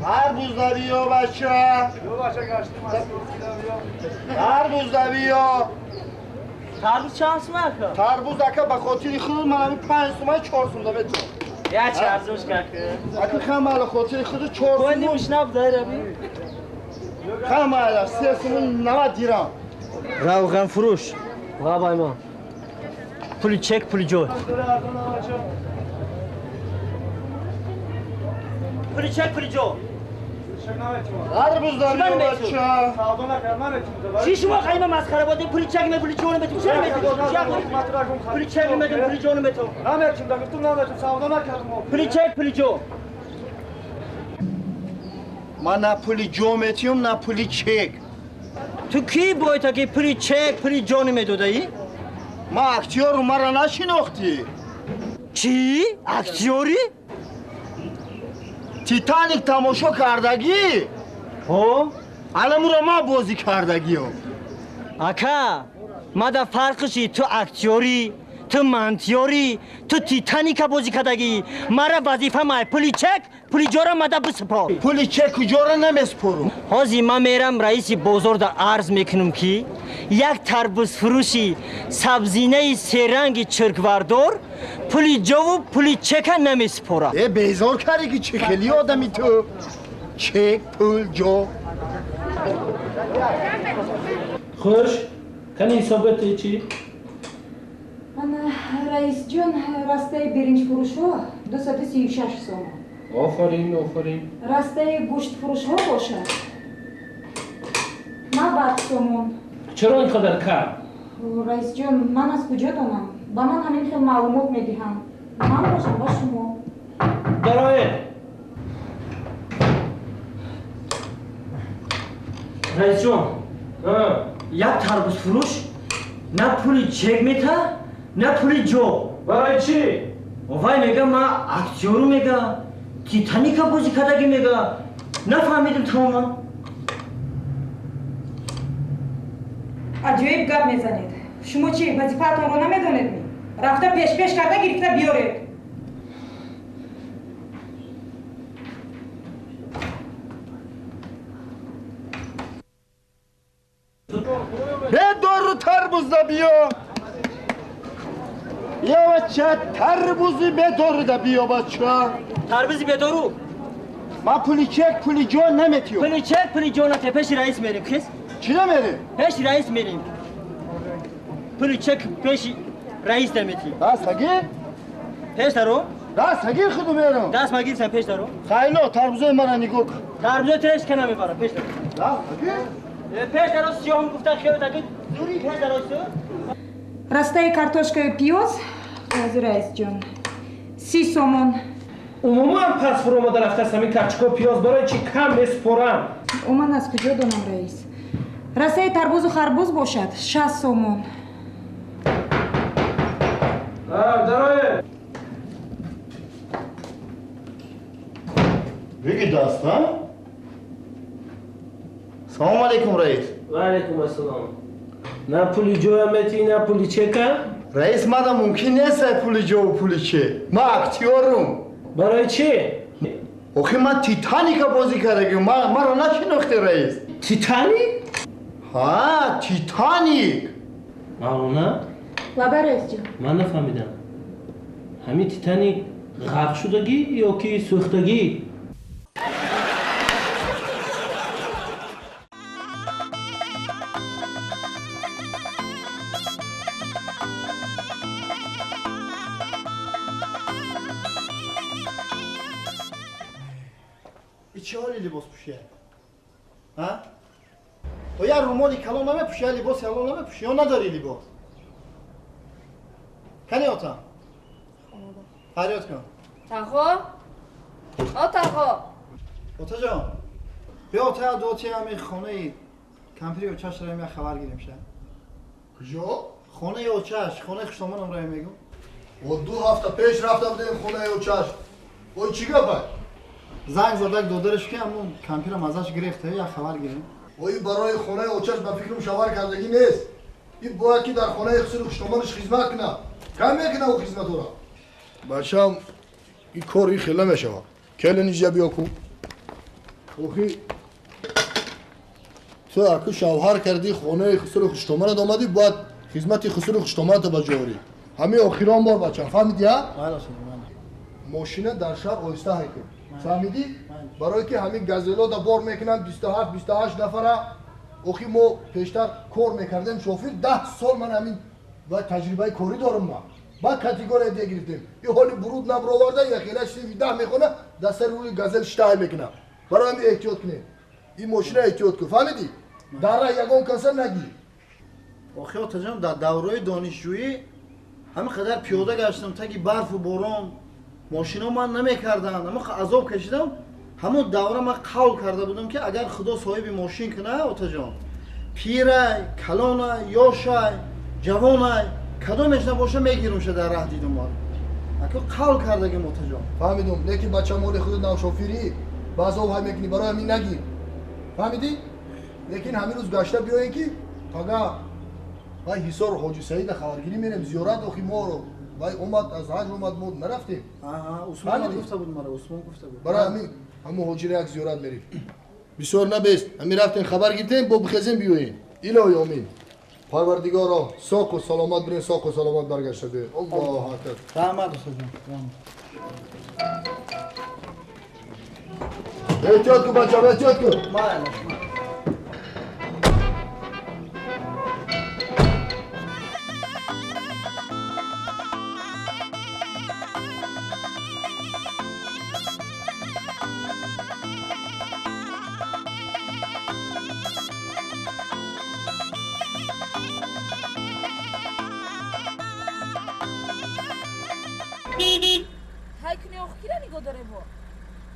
Тарбузда биё бача. Тарбузда биё. Тарбуз чанд сум ака? Тарбуз ака ба хотири худ ман ҳамин 5 сум 4 сум да метам. Я чарзуш кака. Ака хамала хотири худ 4 сум. Кони мушнаб дайраби. Хамала 3 сум 90 дирам. Равған фурӯш. Лабай ма. Пули чек, пули ҷой. Пули чек, пули ҷой. Тарбузда биё бача. Чӣ шумо қайма масхара бодем? Пули чек ме, пули ҷой метум. Чӣ метум? Пули чек метум, пули ҷой метум. Наметум, да гуфтум наметум, савдо накардам. Пули чек, пули ҷой. Ман на пули ҷо метиём, на пули чек. Ту кӣ боита ки пули чек, пули ҷо намедодаӣ? Ман актёру, маро нашинохтӣ. Чӣ? Актёрӣ? Титаник тамошо кардагӣ? Ҳо? Аламуро ман бозӣ кардагиём. Ака, мада фарқиши ту актёрӣ, ту мантиёрӣ, ту Титаника бозӣ кардагӣ. Мара вазифа май пули чек, пули ҷора мада бисупор. Пули чеку ҷора намесупорум. Ҳозир ман мерам раиси бозорда арз мекунам ки як тарбузфурӯши сабзинаи серанги чирквардор пули ҷову пули чека намесупорад. Э, безор кардӣ ки чӣ хели одами ту. Чек, пул, ҷо. Хуш, кани ҳисобати чӣ? Ана, раисҷон, растаи биринҷфурӯшҳо 236 сомон. Офарин, офарин. Растаи гӯштфурӯшҳо бошад 90 сомон. Чаро ин қадар кам? Раисҷон, ман аз куҷо донам? Ба ман ҳамин хел маълумот медиҳанд. Ман бошам ба шумо. Дароед. Раисҷон, як тарбузфурӯш на пули чек мета, на пули ҷо. Барои чӣ? Вай мега ман актёру мега, Титаника бозӣ кардагӣ мега. Нафаҳмидим тамоман. Аҷоиб гап мезанед. Шумо чӣ, вазифаатонро намедонед ми? Рафта пешпеш карда гирифта биёред. Бедору тарбузда биё. Биё бача, тарбузи бедоруда биё бача. Тарбузи бедору? Ман пули чек, пули ҷо наметиём. Пули чек, пули ҷо нате. Пеши раис мерем, хис? Чӣ намерем? Пеши раис мерем. Пули чек пеши раис наметӣ. Даст нагир? Пеш даро? Даст нагир худу мерам. Даст магирсан пеш даро. Хайло, тарбузои мара нигоҳ кун. Тарбузои треш ка намебара, пеш даро. Даст нагир? Пеш даро сиёҳум гуфта хиёл таки зури пеш даро су. Растаи картошкаю пиёз, ҳозир раисҷон, 30 сомон. Умуман пас фуромада рафтааст ҳамин карчико пиёз барои чӣ кам месупорам? Ман аз куҷо донам, раис? Растаи тарбузу харбуз бошад 60 сомон. Дароед. Бигӣ даст, а? Салом алейкум, раис. Ва алейкум ассалом. На пули ҷоя метӣ, на пули чека? Раис, мада мумкин нест пули ҷову пули чек. Ман актёрум. Барои чӣ? Охи ман Титаника бозӣ кардагим. Маро нашинохтӣ, раис. Титаник? Ҳа, Титаник. Мавлона? Лаба, раисҷон. Ман нафаҳмидам. Ҳамин Титаник ғарқ шудагӣ ё ки сӯхтагӣ? Чӣ ҳоли либос пӯшия? Ҳа? То як румоли калон намепӯши, либоси ҳалол намепӯши ё надорӣ либос? Кани отам? Фарёд кун. Тағо? О тағо! Отаҷон, биё ота ду оти ҳами хонаи кампири очаш раем як хабар гирем ша. Куҷо? Хонаи очаш, хонаи хушдомонам раем мегум. О 2 ҳафта пеш рафта будем хонаи очаш. Ой чӣ гапай? Занг задак додараш ки ҳамун кампирам азаш гирифта, як хабар гирем. Ой барои хонаи очаш ба фикрам шавар кардагӣ нест. Ин бояд ки дар хонаи хусури хушдомонаш хизмат кунад. Кам мекунад ӯ хизматора? Бачам, ин кор ин хел намешавад. Келин иҷа биё ку. Охи ту аку шавҳар кардӣ, хонаи хусуру хуштоманат омадӣ, бояд хизмати хусуру хуштоманата ба ҷо орӣ. Ҳамин охирон бор бачам, фаҳмидӣ а? Мошина дар шаҳр оҳиста ҳай кун. Фаҳмидӣ? Барое ки ҳамин газелода бор мекунанд 27 28 нафара. Охи мо пештар кор мекардем шофир, 10 сол ман ҳамин ва таҷрибаи корӣ дорам ман. Баъд категория Д гирифтем. И ҳоли буруд наброварда, яхела синфи 10 мехона, дар сари рӯи газел штай мекунам. Барои ҳамин эҳтиёт кунед. Ин мошина эҳтиёт кун, фаҳмидӣ? Дар раҳ ягон каса нагир. Охи отаҷон, дар давраи донишҷӯӣ ҳамин қадар пиёда гаштам, таги барфу борон, мошино ман намекарданд, ҳамин азоб кашидам. Ҳамон давра ман қавл карда будам ки агар худо соҳиби мошин кунад, отаҷон, пирай, калонай, ёшай, ҷавонай, кадомеш набоша мегирумша дар раҳ дидум ман. Аку қавл кардагим отаҷон. Фаҳмидум, лекин бача моли худ навшофирӣ, ба азоб ҳай мекунӣ, барои ҳамин нагир. Фаҳмидӣ? Лекин ҳамин рӯз гашта биёем ки пага вай Ҳисор Ҳоҷи Саида хабаргирӣ мерем, зиёрат охи моро. Вай омад аз ҳаҷ омад, мо нарафтем. Усмон гуфта буд мара, Усмон гуфта буд. Барои ҳамин ҳамон ҳоҷира як зиёрат мерем. Бисёр набест, ҳамин рафтем хабар гирифтем, бо бихезем биёем. Илоҳи омин. Парвардигоро, соқу саломат бирем, соқу саломат баргашта биёем. Аллоҳу акбар. Раҳмат устодҷон. Эҳтиёт кун бачаҳо, эҳтиёт кун. Майлаш.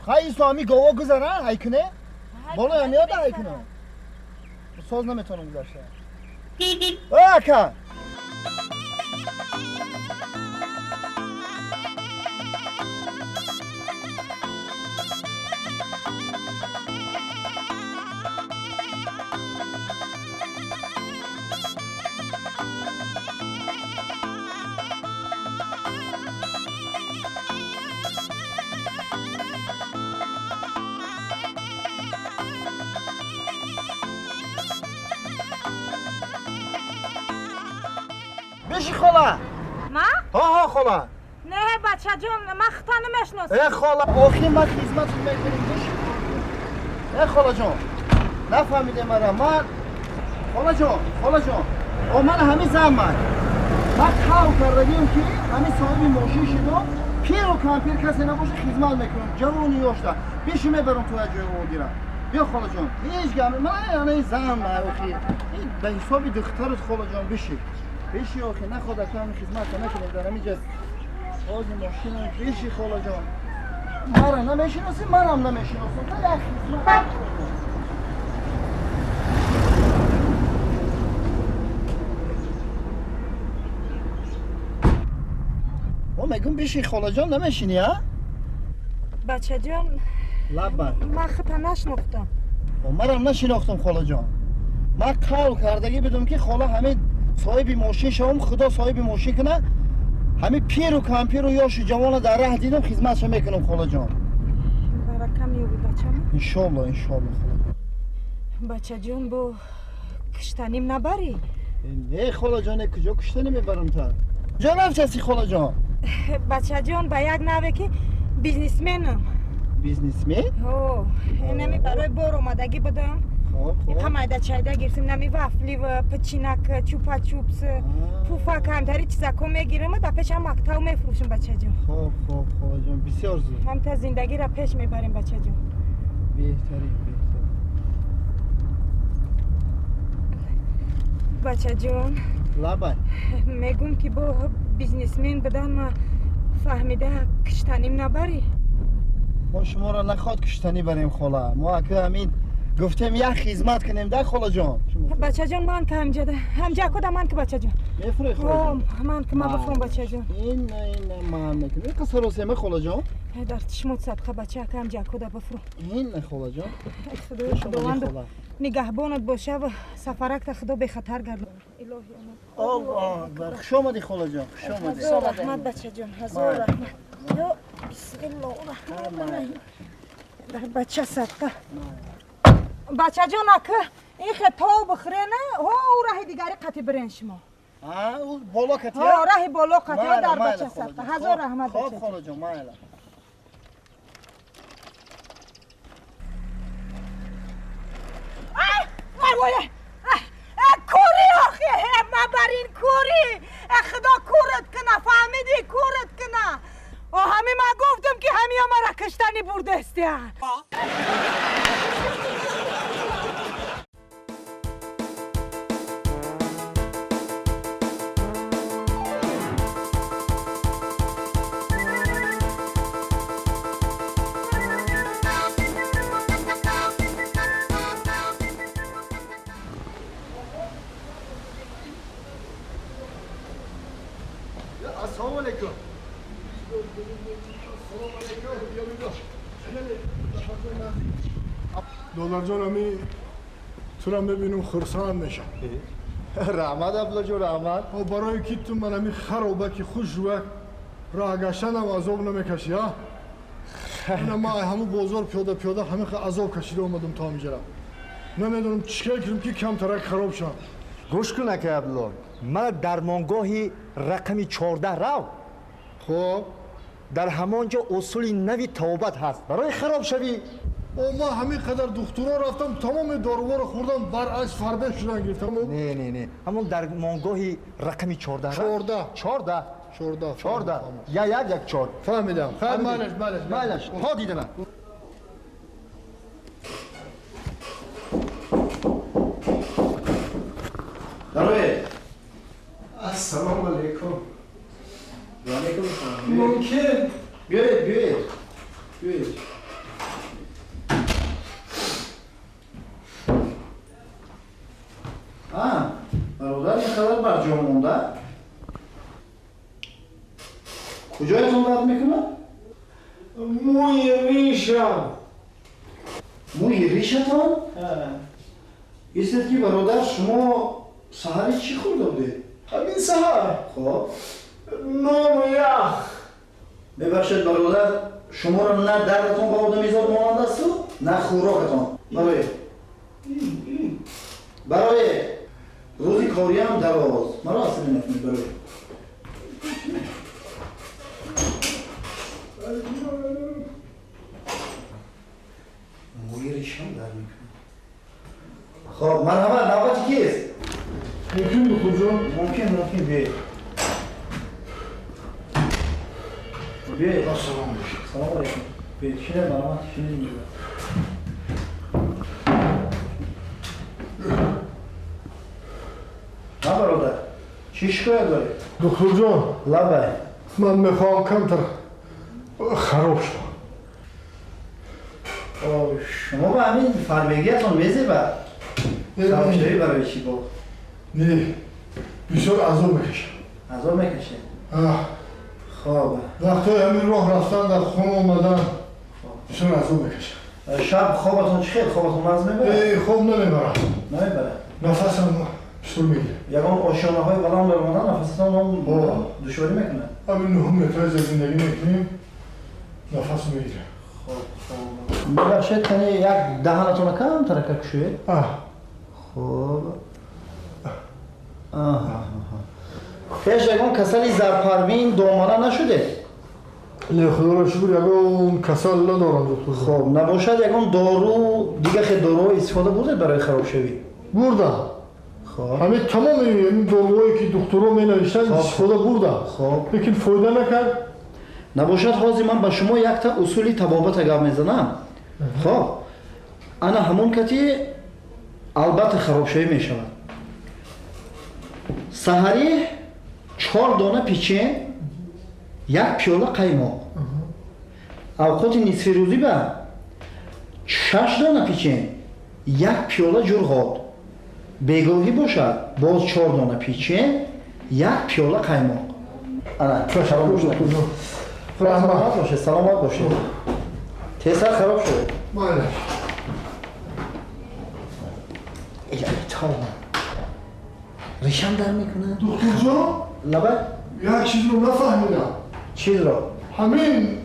Хай исломи гово гузара, ҳай куне? Боло ҳамиёда ҳай куне. Соз наметавонам гузашта. Ой ака! Биши хола. Ма? Ҳа, хола. Не, бачаҷон, ман хита намешиносам. Э хола, охир ман хизмат мекунем. Биши. Э холаҷон, нафаҳмиде мара. Ман холаҷон, холаҷон, о ман ҳамин зан ман. Ман қавл кардагием ки ҳамин соҳиби мошин шидам, пиру кампир касе набоша хизмат мекунам, ҷавону ёшта. Биши мебарам то як ҷои огирам. Биё холаҷон, ҳеҷ гап. Ман ана зан ман охир. Ба ҳисоби духтарат холаҷон биши. Биши охи, наход акам хизмат накунем дар ҳамин ҷо. Ози мошинам биши холаҷон. Мара намешиноси, манам намешиносам. Та як хизмат. О мегум биши холаҷон намешини, а? Бачаҷон, лаббай. Ман хита нашинохтам. О манам нашинохтам холаҷон. Ман қавл кардагӣ будам ки хола ҳамин соҳиби мошин шавам, худо соҳиби мошин кунад, ҳамин пиру кампиру ёшу ҷавона дар раҳ дидам, хизматша мекунам холаҷон. Барака меёбӣ бачам? Иншолло, иншолло холаҷон. Бачаҷон, бо киштаним набарӣ? Не холаҷон, куҷо киштанӣ мебарам та? Куҷо рафтаси холаҷон? Бачаҷон, ба як наве ки бизнесменам. Бизнесмен? Ҳо, инами барои бор омадагӣ будам. Иқа майда чайда гирифтем, нами вафли, печинак, чупа-чупс, пуфак, ҳамтари чизако мегирем, дар пешам мактаб мефурӯшем бачаҷон. Хоб, хоб, холаҷон, бисёр зуд. Ҳамта зиндагиро пеш мебарем бачаҷон. Беҳтарин, беҳтарин. Бачаҷон. Лабай. Мегум ки бо бизнесмен будан ма фаҳмида киштаним набарӣ? Мо шуморо наход киштанӣ барем хола. Мо ака ҳамин гуфтем як хизмат кунем да холаҷон. Бачаҷон, ман ка ҳамҷада. Ҳамҷа куда ман ки бачаҷон. Мефурӣ холаҷон? Ман ки ма бифурам бачаҷон. Ин ман мекунам. Ин қасаросема холаҷон? Дар чишмот садқа бача ака ҳамҷа куда бифурам. Ин холаҷон. Худои худованд нигаҳбонат боша ва сафаракта худо бехатар гардонад. Илоҳи амон. Аллоҳ акбар. Хуш омадӣ холаҷон. Хуш омадӣ. Ҳазор раҳмат бачаҷон. Ҳазор раҳмат. Ё бисмиллоҳ раҳмон раҳим. Дар бача садқа. Бача ҷон ака, ин хе тов бихӯрена, ҳо раҳи дигари қати бирен шумо. Ӯ боло кати? Ҳо, раҳи боло қати, дар бача садқа. Ҳазор раҳмат. Хоб холаҷон, майла. Кури охи, ма бар ин кури. Худо курат куна, фаҳмидӣ, курат куна. О, ҳами ма гуфтам ки ҳамиё мара киштани бурдастиян. Assalomu alaykum. Долларҷон, ами тура мебинум хурсанд мешам. Раҳмат, Абдуллоҷон, раҳмат. Барои ки ту ман ами харобаки хушрӯяк роҳ гаштанам азоб намекашӣ, а? Ина ман ҳамун бозор пиёда пиёда ҳамин азоб кашида омадам то ҳаминҷара. Намедонам чӣ кор кунам ки камтарак хароб шавам. Гӯш кун, ака Абдулло, ман дармонгоҳи рақами 14 рав. Хоб. Дар ҳамон ҷо усули нави тавбат ҳаст барои харобшавӣ. О, ман ҳамин қадар духтуро рафтам, тамоми доруворо хӯрдам, баръакс фарбеҳ шудан гирифтам. Не, не, не, ҳамон дармонгоҳи рақами 14. 14. 14. 14. 14. Я як як чор. Фаҳмидам. Хайр, майлаш, майлаш, майлаш. То дидана. Дароед. Ассалому алайкум. Ва алайкум ассалом. Мумкин? Биёед, биёед. Биёед. А, бародар, ин қадар бар ҷо монда? Куҷоятон дард мекунад? Мӯи ришам. Мӯи ришатон? Истед ки бародар, шумо саҳари чӣ хӯрда будед? Ҳамин саҳар. Хоб. Нону ях. Мебахшед бародар, шуморо на дардатон ба одамизод монанд асту, на хӯрокатон. Барои. Барои рӯзи кориам дароз. Маро асабӣ накунед, барои. Мӯи ришам дард мекунад. Хоб, марҳамат, навбати кист? Мумкин, духтурҷон? Мумкин, мумкин, биёед. Биёед. Ассалому алайкум. Салому алайкум. Биёед, шинед, марҳамат, шинед инҷо. На, бародар, чӣ шикоят доред? Духтурҷон. Лабай. Ман мехоҳам камтар хароб шавам. Шумо ба ҳамин фарбегиятон мезебад. Харобшавӣ барои чӣ бо? Не, бисёр азоб мекашам. Азоб мекашед? Хоб. Вақтҳои ҳамин роҳ рафтан, дар хона омадан бисёр азоб мекашам. Шаб хобатон чӣ хел? Хобатон нағз мебарад? Хоб намебарам. Намебарад? Нафасам бисёр мегирад. Ягон ошёнаҳои баланд баромадан нафасатон душворӣ мекунад? Ҳамин 9 метр зиндагӣ мекунем, нафас мегирам. Хоб, хоб. Мебахшед, кани як даҳанатонро камтарака кушоед. Хоб. Пеш ягон касали зарпарвин домана нашудед? Не, худоро шукр, ягон касал надорам, доктор. Хоб, набошад ягон дору, дига хел доруҳо истифода бурдед барои харобшавӣ? Бурдам. Хоб. Ҳамин тамоми доруҳое ки духтурҳо менавиштанд истифода бурдам. Хоб. Лекин фоида накард. Набошад ҳозир ман ба шумо якта усули табобата гап мезанам. Хоб. Ана ҳамон кати албатта харобшавӣ мешавад. Саҳарӣ 4 дона печен, як пиёла қаймоқ. Авқоти нисфирӯзӣ ба 6 дона печен, як пиёла ҷурғот. Бегоҳӣ бошад боз 4 дона печен, як пиёла қаймоқ. Ана, саломат бошед, саломат бошед. Тезтар хароб шуд. Майли. Ришам дар мекунад? Духтурҷон? Лабай? Як чизро нафаҳмидам. Чизро? Ҳамин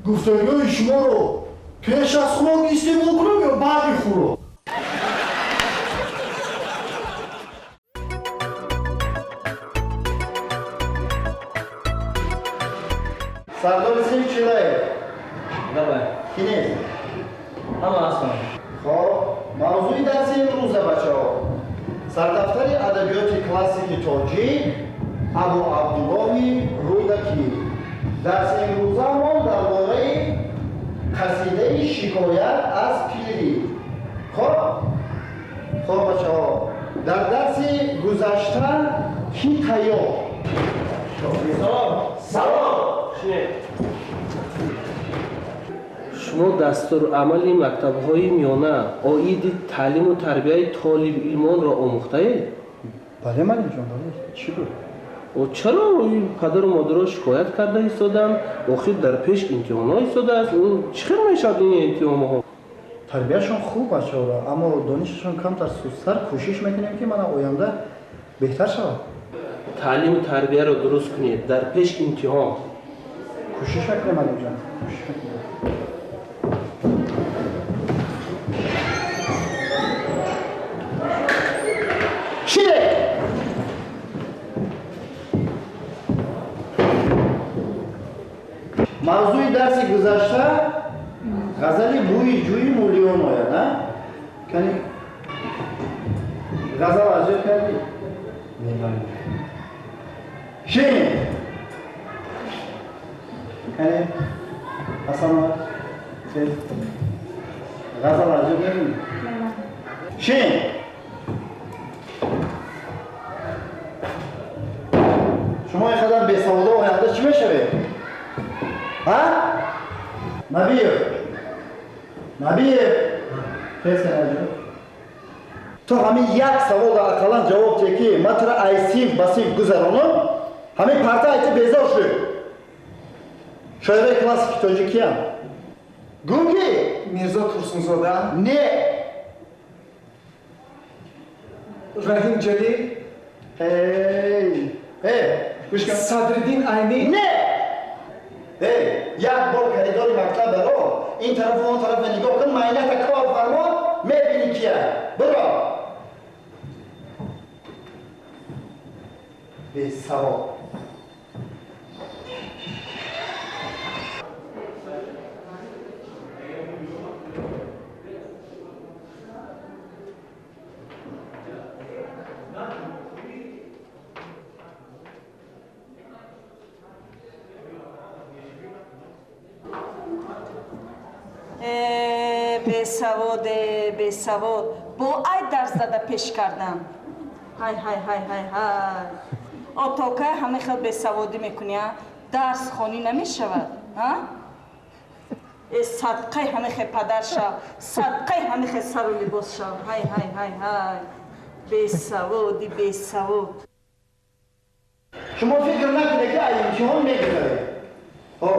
гуфтагиҳои шуморо Пеш аз хӯрок истеъмол кунам ё баъди хӯрок? Сардори синф Чилаев. Давай. Ки нест? Ҳама ҳастам. Хоб, мавзӯи дарси имрӯза, бачаҳо, сардафтари адабиёти классики тоҷик Абу Абдуллоҳи Рӯдакӣ. Дарси имрӯзаамон дар бораи қасидаи шикоят аз пирӣ. Хоб? Хоб, бачаҳо, дар дарси гузашта кӣ тайёр? Салом. Салом. Шумо дастурамали мактабҳои миёна оиди таълиму тарбияи толибилмонро омӯхтаед? Бале, муаллимҷон, бале. Чӣ буд? Чаро падару модаро шикоят карда истоданд? Охир дар пеш имтиҳонҳо истодааст. Чӣ хел мешавад ин имтиҳонҳо? Тарбияшон хуб, бачаҳоро, аммо донишашон камтар сустар. Кӯшиш мекунем, ки мана оянда беҳтар шавад. Таълиму тарбияро дуруст кунед, дар пеш имтиҳон. Кӯшиш мекунем, муаллимҷон, кӯшиш мекунем. Шире! Мавзӯи дарси гузашта ғазали бӯи ҷӯи муллиён ояд, а? Кани ғазал аз ёд кардӣ? Не, муаллим. Шин! Кани Ҳасанова, ғазал аз ёд мекунӣ? Шин! Шумо ин қадар бесаводо оянда чӣ мешавед? Ҳа? Набиев! Набиев! Хез канаҷо. Ту ҳамин як саволро ақаллан ҷавоб диҳ, ки ман туро ай синф ба синф гузаронам, ҳамин парта айти безор шуд. Шоираи классики тоҷикиям. Гум ки? Мирзо Турсунзода? Не. Раҳим Ҷалил? Эй! Эй, гӯш кун. Садриддин Айнӣ? Не! Эй, як бор коридори мактаб баро, ин тарафу он тарафа нигоҳ кун, майната кор фармо, мебинӣ кия. Биро. Бесавод. Бесаводе, бесавод. Бо ай дарс зада пеш кардам. Ҳай, ҳай, ҳай, ҳай, ҳай. Отокай ҳама хел бесаводӣ мекунӣ, а? Дарс хонӣ намешавад, а? Э, садқаи ҳама хел падар шав, садқаи ҳама хел сару либос шав. Ҳай, ҳай, ҳай, ҳай. Бесаводи, бесавод. Шумо фикр накунед, ки ай имтиҳон мегузаред. Ҳо.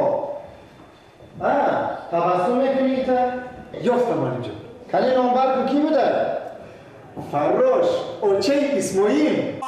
А, табассум мекунӣ та? Ёфтам, муаллимҷон. Кали номбар ку, кӣ буда? Фаррош, очаи Исмоил.